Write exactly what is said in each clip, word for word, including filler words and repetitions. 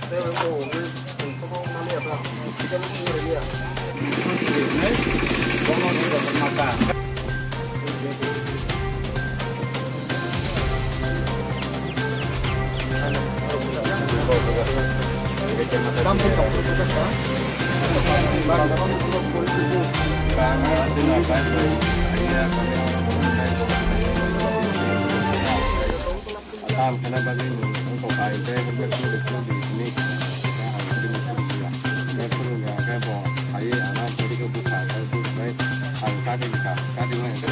Tam khana bagwi nwng wngkha bai tei helmet twi rwkhe di hwnwi ang helmet phuru ya. Helmet phuru ya khe bo phaiwi ano body khe bukha khe buknai ang cutting kha, cutting bai khe.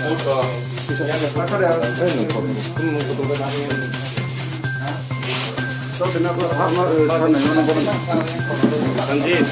Sanjeev.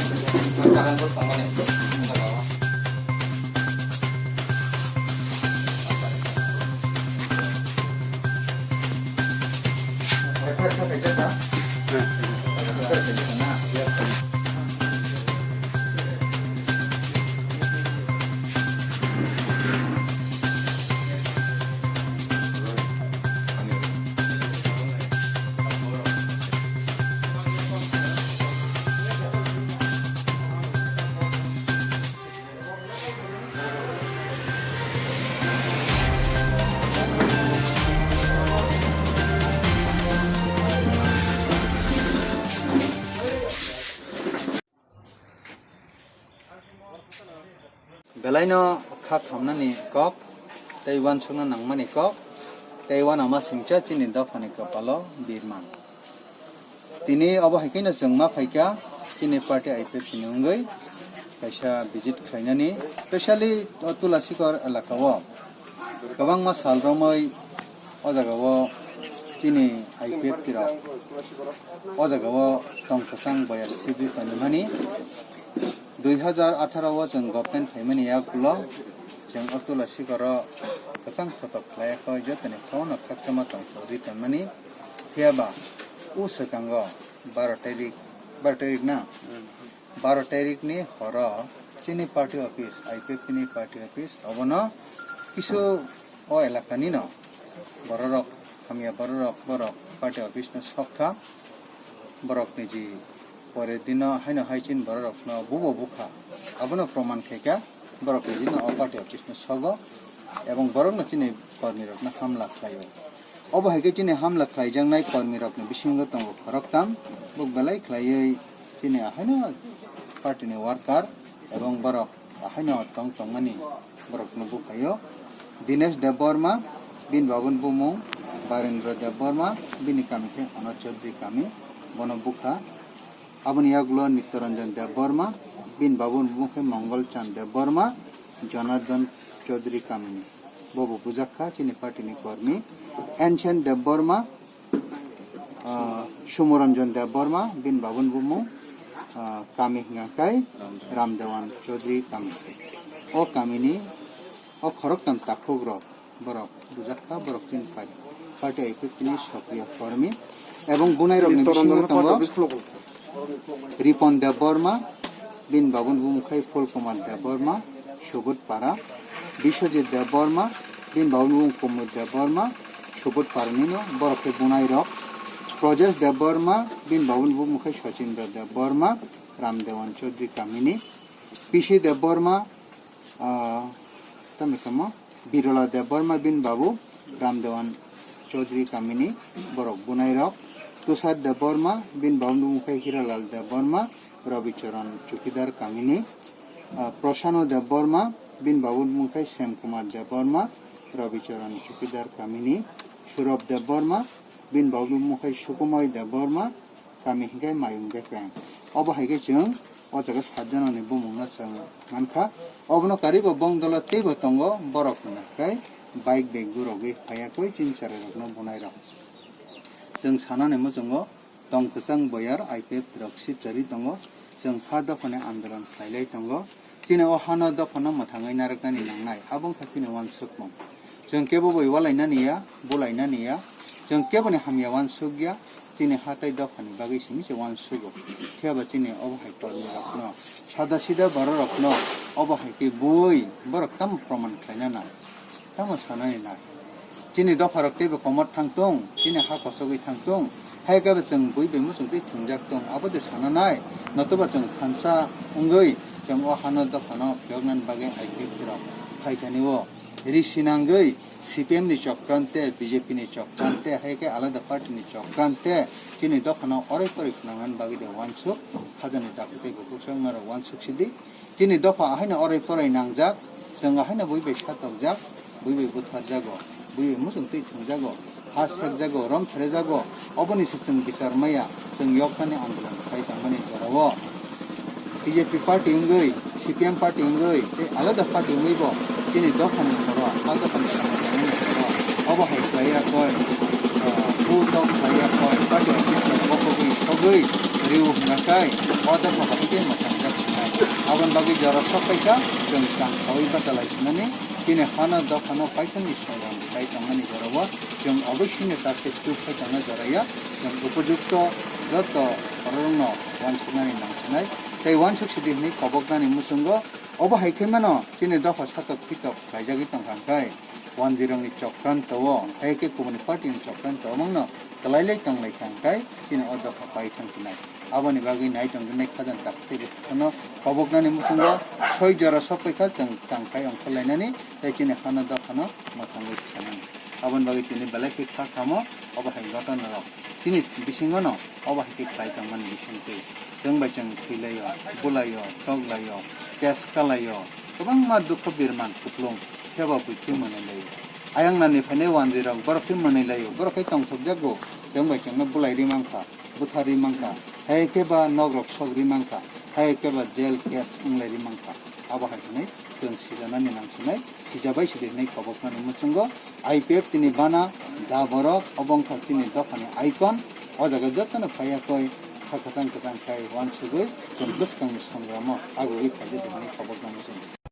Belaino kha khamnani kok, tei uansukna nangmani kok, tei uanama singcha chini dophani kopalo birman. Tini obo hai kheno chwng ma phaikha, chini party I P F T ni wngwi kaisa visit khlainani, specially o Tulasikor elaka o kwbangma sal romwi o jaga o chini I P F T rok o jaga o tong kwchang boyar sibwi tonimani. Dui hazar atharo o chwng government phaimani yagulo chwng o Tulasikor o kwchang sotok khlai kho, jotoni kha o no khakchangma tong sogwi tonmani. Phiya ba o swkango baro tarik, baro tarik na? Baro tarik ni horo chini party office, I P F T ni party office, obono kisu o elaka ni no bororok, hamya bororok, borok party office no sok kha, borok ni ji pore dino haino hai chini bororok no bubo bukha, abono proman khe kha, borok ni dino o party office no sogo, ebong borok no chini kormi rok no hamla khlai o. Obo hai khe chini hamla khlaijaknai kormirokni bisingo tongo khoroktham, buk belai khlaiwi chini ahaino party ni worker ebong borok ahaino tong tongmani borokno bukhaio. Dinesh Debbarma, bini babuni bumung Barendra Debbarma, bini kami khe Anoj Chaudhary kami, bono bukha. Aboni yagulo Nityaranjan Debbarma, bini babuni bumung khe Mongol Chand Debbarma, Jonardhan Chaudhary kamini. Bobo bujak kha chini party ni kormi. Enchen Debbarma, ah, Sumoranjan Debbarma, bini babuni bumung, ah, kami hwnka khe Ramdewan Chaudhary kami. O kamini, o khoroktham takhuk rok. Borok bujak kha, borok chini pai party I P F T ni sokriya kormi ebong bunai rokni bisingo tongo Ripon Debbarma, bini babuni bumung khai Phul Kumar Debbarma, Subut Para, Biswajit Debbarma, bini babuni bumung Kumud Debbarma, Subut Para nino borok khe bunai rok, Projesh Debbarma, bini babuni bumung khai Sachindra Debbarma, Ramdewan Chaudhary kamini, P C Debbarma, ah, tamni kamo, Birola Debbarma bini babu Ramdewan Chaudhary kamini borok bunai rok, Tushar Debbarma bini babu bumung khai Hiralal Debbarma, Rabicharan Chukidar kamini, ah, Prosano Debbarma bini babu bumung khai Sem Kumar Debbarma, Rabicharan Chukidar kamini, Surab Debbarma bini babu bumung khai Sukumoy Debbarma, kami hingke mayung bekreng. Obo hai khe chwng o jaga sat janani bumungno chwng mankha. Obono karibo bongdolo teibo tongo borok hwnka khe bike bag gurogwi phaiya koi chini chwrairokno bunairok. Chwng sanani muchungo tong kwchang boyar I P F T rok sipchari tongo. Chwng ha dophani andolon khlailai tongo. Chini o hano dophano mwthangwi narwknani nangnai, abo wngkha chini uansukmung. Chwng kebo bai ualainani ya, bulainani ya, chwng keboni hamya uansuk ya, chini ha tei dophani bagwi simi se uansugo. Phiya ba chini obo hai kormi rokno, sada sida borok rokno obo hai khe bui borok tamo proman khlaina nai, tamo sanani nai. Chini dopha rok teibo komor thang tung, chini ha kochogwi thang tung, Hai khe bo chwng bui bai muchung twi thwngjak tong, abo de sana nai, notoba chwng thansa wngwi chwng o hano dophano phiyoknani bagwi I P F T rok phaithani o ri sinangwi C P M ni chokrant tei B J P ni chokrant tei hai khe alada party ni chokrant tei chini dophano oroi poroi khwnangnani bagwi de uansuk, khajani dakti tei bukhuk sokmarok uansuk sidi. Chini dopha ahaino oroi poroi nangjak, chwng ahaino bui bai satokjak, bui bai butharjago, bui bai muchung twi thwngjago, ha sekjago, rom therejago, oboni se chwng bichar maya, chwng yoktani andolon khai tongmani jorao B J P party wngwi, C P M party wngwi, tei alada party wngwi bo chini dophani borok, ha dophani borok, obo hai khlai ya koi, ah, bu tok khlai ya koi, party office rok bokogwi sogwi riu hwnga kai, o dopha bahai khe mwthangjak wngnai. Aboni bagwi jora sok paikha, chwng chang khaui bachalai sinani, chini hano dophano paithakni songwrang bwtai tongmani jorao chwng oboisingni target tubphai tongna joraya, chwng upojukto joto bororokno uansuknani nangsinai tei uansuk sidi hwnwi koboknani muchungo. Obo hai khe mano chini dopha satok pitok khlaijagwi tongkha hwnkhe, wanjwirokni chokranto o, hai khe kubuni party ni chokranto o mangno kwlailai tonglaikha hwnkhe chini o dopha pai thangsinai. Aboni bagwi nai tongjaknai khajani takhuk tei bwswkno koboknani muchungo soi jora sokpaikha chwng changkhai ongkhorlainani tei chini hano dophano mwthangwi tisanani. Aboni bagwi tini belai khe kha khamo obo hai gotonarok. Chini bisingono obo hai khe khlai tongmani bisingtwi chwng bai chwng thwilaio, bulaio, toklaio, case kalaio, kwbangma dukho birman kuplung phiyaba buikhe mwnwi laio. Ayang nani phainai wanjwirok borok khe mwnwi laio, borok khe tongthokjago, chwng bai chwngno bulai ri mankha, buthar ri mankha, hai khe ba nokrok sok ri mankha, hai khe ba jail case wnglai ri mankha. Abo hai hwnwi chwng sijanani nangsinai, sijabai sidi hwnwi koboknani muchungo I P F T ni bana da borok, obo wngkha chini dophani icon. O jaga jotono phaiya koi kha kwchang kwchang khai uansugwi chwng bwskangni songramo agugwi khaijak hwnwi koboknani muchungo.